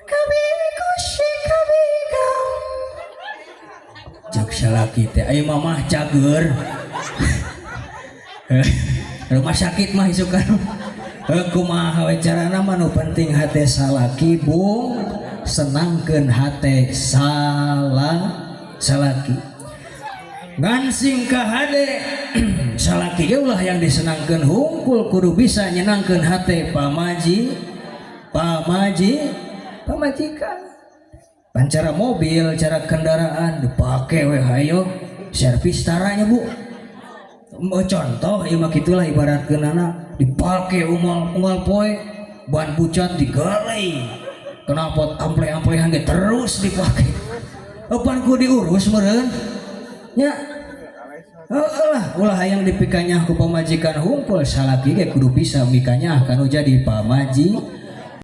Kabeh kusi kabeh gam. Cek salaki teh, "Ayo mamah cager rumah sakit mah isukan." Kumaha we carana mah, nu penting hate salaki bung, senangkeun hate salaki. Ngan sing kahade, salaki ge ulah yang disenangkeun hungkul, kudu bisa nyenangkeun hate pamaji pamaji pamajikan. Pan cara mobil, cara kendaraan dipake we, hayo servis taranya, Bu. Oh, contoh ieu mah kitulah, ibaratkeunana dipake umal unggal poe, ban pucat digalai, knalpot ampleh-amplehan ge terus dipake. Pan ku diurus meureun nya. Heeh lah, ulah hayang dipikanyah ku pamajikan hungkul, salaki ge kudu bisa mikanyah kanu jadi pamaji.